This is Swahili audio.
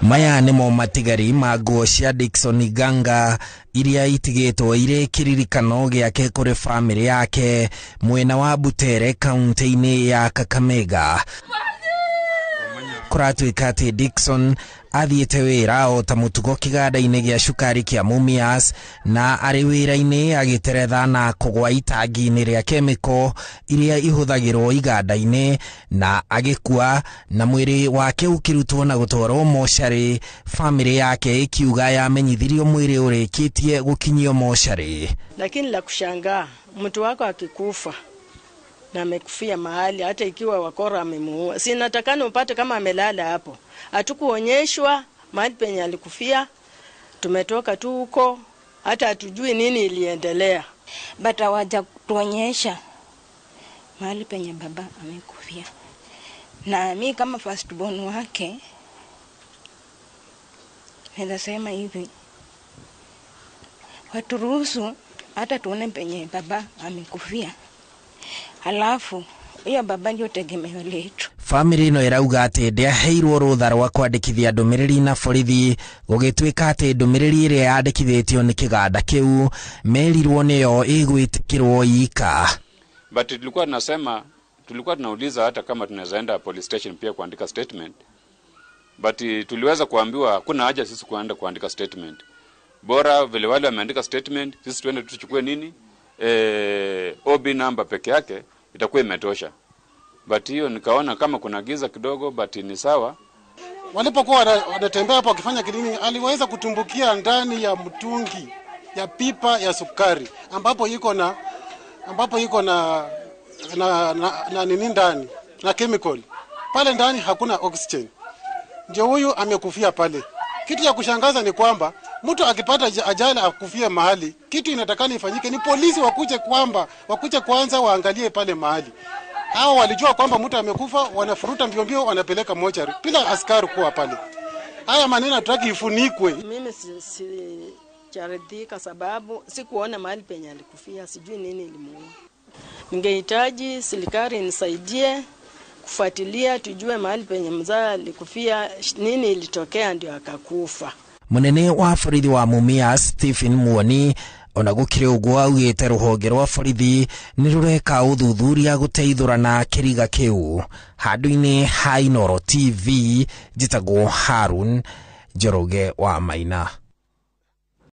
Maya nĩmo matigari ma nguo cia Dickson Iganga iria itigĩtwo irĩ kĩririkano gĩake kũrĩ bamĩrĩ yake mwena wa Butere kaunti-inĩ ya Kakamega. Kũratuĩka atĩ Dickson athiĩte wĩra o ta mũtugo kĩganda-inĩ gĩa cukari kĩa Mumias na arĩ wĩra-inĩ agĩteretha na kũgwa itangi-inĩ rĩa kemiko iria ihũthagĩrwo iganda-inĩ na agĩkua na mwĩrĩ wake ũkĩrutwo na gũtwarwo mocarĩ. Bamĩrĩ yake ĩkiuga yamenyithirio mwĩrĩ ũrĩkĩtie gũkinyio mocarĩ. Lakini la kushangaa, mtu wako akikufa na amekufia mahali, hata ikiwa wakora amemuua, si natakana upate kama amelala hapo. Hatukuonyeshwa mahali penye alikufia, tumetoka tu huko, hata hatujui nini iliendelea. But hawaja kutuonyesha mahali penye baba amekufia. Na mi kama first born wake naweza sema hivi, waturuhusu hata tuone penye baba amekufia. Halafu hiyo baba ndio tegemeo letu. Family ĩno ĩrauga atĩ ndĩaheirwo rũtha rwa kwandĩkithia ndũmĩrĩri na borithi, gũgĩtuĩka atĩ ndũmĩrĩri ĩrĩa yandĩkithĩtio nĩ kĩganda kĩu merirwo nĩyo ĩgwĩtĩkĩrwo ika. But tulikuwa tunasema, tulikuwa tunauliza hata kama tunaweza enda police station pia kuandika statement. But tuliweza kuambiwa hakuna haja sisi kuenda kuandika statement. Bora vile wale wameandika statement, sisi tuende tuchukue nini? OB number peke yake itakuwa imetosha. But hiyo nikaona kama kuna giza kidogo, but ni sawa. Walipokuwa wanatembea hapo wakifanya cleaning, aliweza kutumbukia ndani ya mtungi ya pipa ya sukari ambapo iko na ambapo iko na nini ndani, na chemical pale ndani, hakuna oxygen. Ndio huyu amekufia pale. Kitu ya kushangaza ni kwamba mtu akipata ajali akufie mahali, kitu inatakana ifanyike ni polisi wakuje, kwamba wakuje kwanza waangalie pale mahali. Hao walijua kwamba mtu amekufa, wanafuruta mbio mbio, wanapeleka mochari bila askari kuwa pale. Haya maneno hatutaki ifunikwe. Mimi sijaridhika sababu sikuona mahali penye alikufia, sijui nini ilimuua. Ningehitaji serikali nisaidie kufuatilia, tujue mahali penye mzaa alikufia, nini ilitokea ndio akakufa. Munene wa borithi wa Mumias Stephen Muoni ona gũkĩrĩ ũguo augĩte rũhonge rwa borithi nĩ rũreka ũthuthuria gũteithũrana kĩriga kĩu. Handũ-inĩ ha Inooro TV, njĩtagwo Harun Njoroge wa Maina.